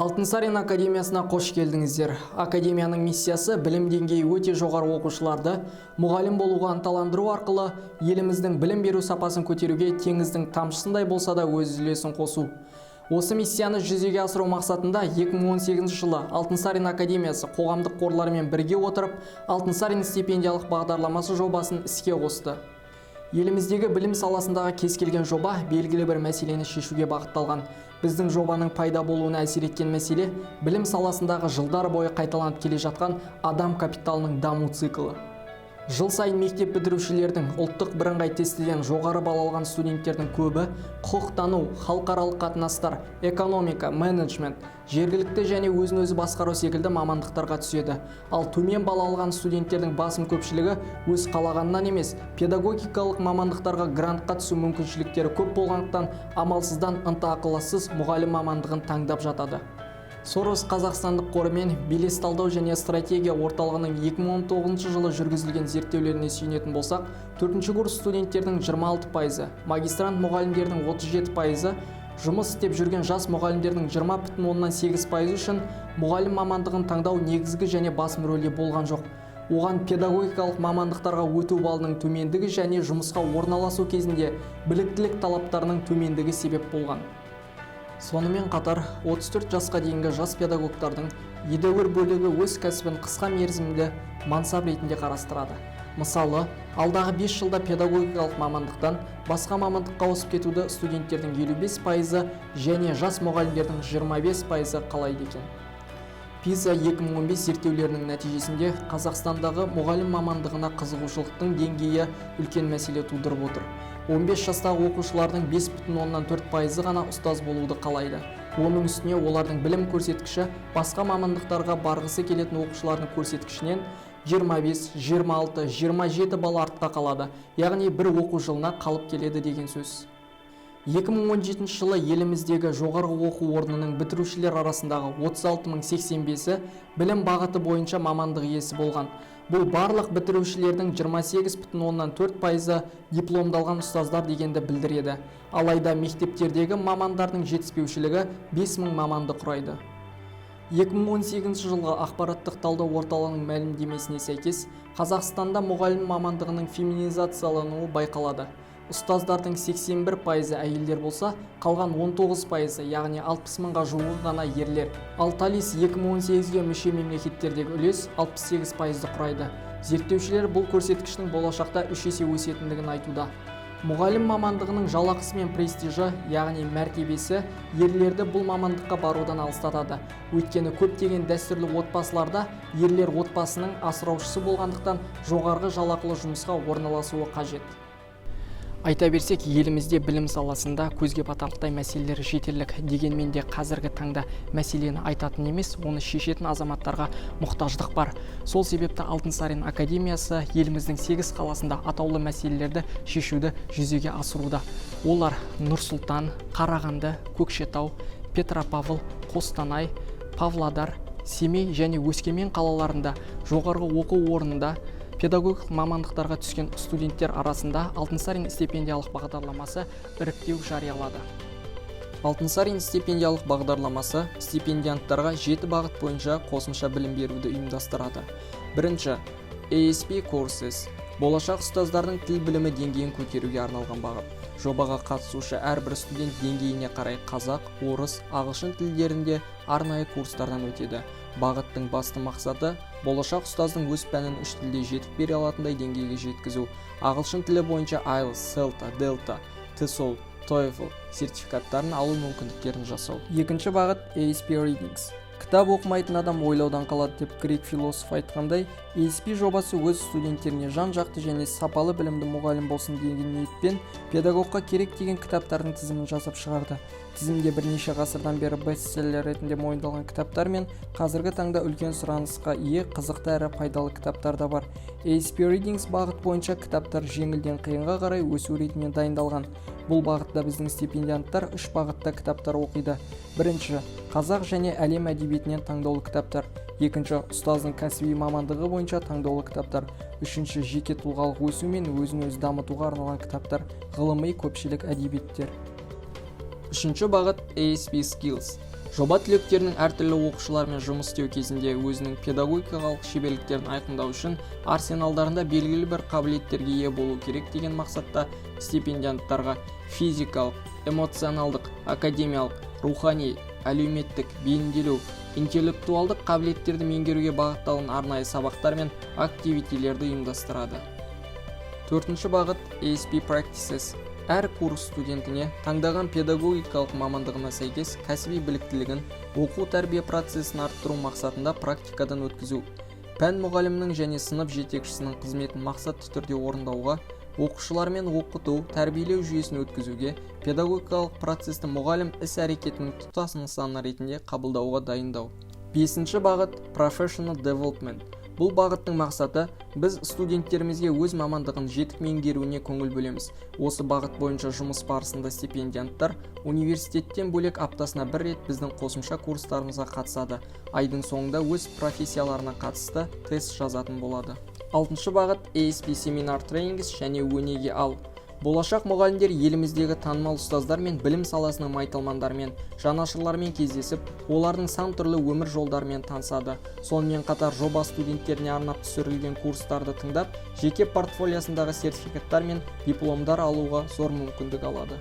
Алтынсарин академиясына қош келдіңіздер. Академияның миссиясы – білім деңгейі өте жоғары оқушыларды мұғалім болуға ынталандыру арқылы еліміздің білім беру сапасын көтеруге теңіздің тамшысындай болса да өз үлесін қосу. Осы миссияны жүзеге асыру мақсатында 2018 жылы Алтынсарин академиясы қоғамдық қорлармен бірге отырып, Алтынсарин стипендиялық бағдарламасы жобасын іске қосты. Еліміздегі білім саласындағы кез келген жоба белгілі бір мәселені шешуге бағытталған. Біздің жобаның пайда болуына әсер еткен мәселе – білім саласындағы жылдар бойы қайталанып келе жатқан адам капиталының даму циклі. Жыл сайын мектеп бітірушілердің ұлттық бірыңғай тестіден жоғары балл алған студенттердің көбі құқықтану, халықаралық қатынастар, экономика, менеджмент, жергілікті және өзін-өзі басқару секілді мамандықтарға түседі. Ал төмен балл алған студенттердің басым көпшілігі өз қалағанынан емес, педагогикалық мамандықтарға грантқа түсу мүмкіншіліктері көп болғандықтан, амалсыздан ынта ықылассыз мұғалім мамандығын таңдап жатады. Сорос қазақстандық қоры мен Белес талдау және стратегия орталығының 2019 жылы жүргізілген зерттеулеріне сүйенетін болсақ, төртінші курс студенттердің 26%-ы, магистрант мұғалімдердің 37%-ы, жұмыс істеп жүрген жас мұғалімдердің 20,8%-ы үшін мұғалім мамандығын таңдау негізгі және басым рөлде болған жоқ. Оған педагогикалық мамандықтарға өту балының төмендігі және жұмысқа орналасу кезінде біліктілік талаптарының төмендігі себеп болған. Сонымен қатар 34 жасқа дейінгі жас педагогтардың едәуір бөлігі өз кәсібін қысқа мерзімді мансап ретінде қарастырады. Мысалы, алдағы 5 жылда педагогикалық мамандықтан басқа мамандыққа ауысып кетуді студенттердің 55%-ы және жас мұғалімдердің 25%-ы қалайды екен. PISA 2015 зерттеулерінің нәтижесінде Қазақстандағы мұғалім мамандығына қызығушылықтың деңгейі үлкен мәселе тудырып отыр. 15 жастағы оқушылардың 5,4%-ы ғана ұстаз болуды қалайды. Оның үстіне олардың білім көрсеткіші басқа мамандықтарға барғысы келетін оқушылардың көрсеткішінен 25, 26, 27 балл артқа қалады, яғни бір оқу жылына қалып келеді деген сөз. 2017 жылы еліміздегі жоғарғы оқу орнының бітірушілер арасындағы 36 085-і білім бағыты бойынша мамандық иесі болған. Бұл барлық бітірушілердің 28,4%-ы дипломдалған ұстаздар дегенді білдіреді. Алайда мектептердегі мамандардың жетіспеушілігі 5000 маманды құрайды. 2018 жылғы ақпараттық талдау орталығының мәлімдемесіне сәйкес, Қазақстанда мұғалім мамандығының феминизациялануы байқалады. Ұстаздардың 81%-ы әйелдер болса, қалған 19%-ы, яғни 60 мыңға жуығы ғана ерлер. Ал Талис 2018-ге мүше мемлекеттердегі үлес 68%-ды құрайды. Зерттеушілер бұл көрсеткіштің болашақта үш есе өсетіндігін айтуда. Мұғалім мамандығының жалақысы мен престижі, яғни мәртебесі, ерлерді бұл мамандыққа барудан алыстатады. Өйткені көптеген дәстүрлі отбасыларда ерлер отбасының асыраушысы болғандықтан, жоғарғы жалақылы жұмысқа орналасуы қажет. Айта берсек, елімізде білім саласында көзге батарлықтай мәселелер жетерлік. Дегенмен де қазіргі таңда мәселені айтатын емес, оны шешетін азаматтарға мұқтаждық бар. Сол себепті Алтынсарин академиясы еліміздің сегіз қаласында атаулы мәселелерді шешуді жүзеге асыруда. Олар: Нұр Сұлтан, Қарағанды, Көкшетау, Петропавл, Қостанай, Павлодар, Семей және Өскемен қалаларында жоғарғы оқу орнында педагогикалық мамандықтарға түскен студенттер арасында Алтынсарин стипендиялық бағдарламасы іріктеу жариялады. Алтынсарин стипендиялық бағдарламасы стипендианттарға жеті бағыт бойынша қосымша білім беруді ұйымдастырады. Бірінші, ASP Courses – болашақ ұстаздардың тіл білімі деңгейін көтеруге арналған бағыт. Жобаға қатысушы әрбір студент деңгейіне қарай қазақ, орыс, ағылшын тілдерінде арнайы курстардан өтеді. Бағыттың басты мақсаты – болашақ ұстаздың өз пәнін үш тілде жетік бере алатындай деңгейге жеткізу. Ағылшын тілі бойынша IELTS, CELTA, Delta, TESOL, TOEFL сертификаттарын алу мүмкіндіктерін жасау. Екінші бағыт – ASP Readings. Кітап оқымайтын адам ойлаудан қалады деп грек философ айтқандай, ASP жобасы өз студенттеріне жан-жақты және сапалы білімді мұғалім болсын деген ниетпен педагогқа керек деген кітаптардың тізімін жасап шығарды. Тізімде бірнеше ғасырдан бері бестселлер ретінде мойындалған кітаптар мен қазіргі таңда үлкен сұранысқа ие қызықты әрі пайдалы кітаптар да бар. ASP Readings бағыт бойынша кітаптар жеңілден қиынға қарай өсу ретімен дайындалған. Бұл бағытта біздің стипендианттар үш бағытта кітаптар оқиды. Бірінші, қазақ және әлем әдебиетінен таңдаулы кітаптар. Екінші, ұстаздың кәсіби мамандығы бойынша таңдаулы кітаптар. Үшінші, жеке тұлғалық өсу мен өзін өзі дамытуға арналған кітаптар, ғылыми көпшілік әдебиеттер. Үшінші бағыт – ASP Skills. Жоба түлектерінің әртүрлі оқушылармен жұмыс істеу кезінде өзінің педагогикалық шеберліктерін айқындау үшін арсеналдарында белгілі бір қабілеттерге ие болу керек деген мақсатта стипендианттарға физикалық, эмоционалдық, академиялық, рухани, әлеуметтік, бейімделу, интеллектуалдық қабілеттерді меңгеруге бағытталған арнайы сабақтар мен активитилерді ұйымдастырады. Төртінші бағыт – ASP Practices. Әр курс студентіне таңдаған педагогикалық мамандығына сәйкес кәсіби біліктілігін, оқу тәрбие процесін арттыру мақсатында практикадан өткізу, пән мұғалімінің және сынып жетекшісінің қызметін мақсатты түрде орындауға, оқушылармен оқыту тәрбиелеу жүйесін өткізуге, педагогикалық процесті мұғалім іс әрекетінің тұтас нысаны ретінде қабылдауға дайындау. Бесінші бағыт – Professional Development. Бұл бағыттың мақсаты – біз студенттерімізге өз мамандығын жетік меңгеруіне көңіл бөлеміз. Осы бағыт бойынша жұмыс барысында стипендианттар университеттен бөлек аптасына бір рет біздің қосымша курстарымызға қатысады, айдың соңында өз профессияларына қатысты тест жазатын болады. Алтыншы бағыт – ASP Seminar Trainings және өнеге ал. Болашақ мұғалімдер еліміздегі танымал ұстаздар мен білім саласының майталмандарымен, жанашырларымен кездесіп, олардың сан түрлі өмір жолдарымен танысады. Сонымен қатар жоба студенттеріне арнап түсірілген курстарды тыңдап, жеке портфолиосындағы сертификаттар мен дипломдар алуға зор мүмкіндік алады.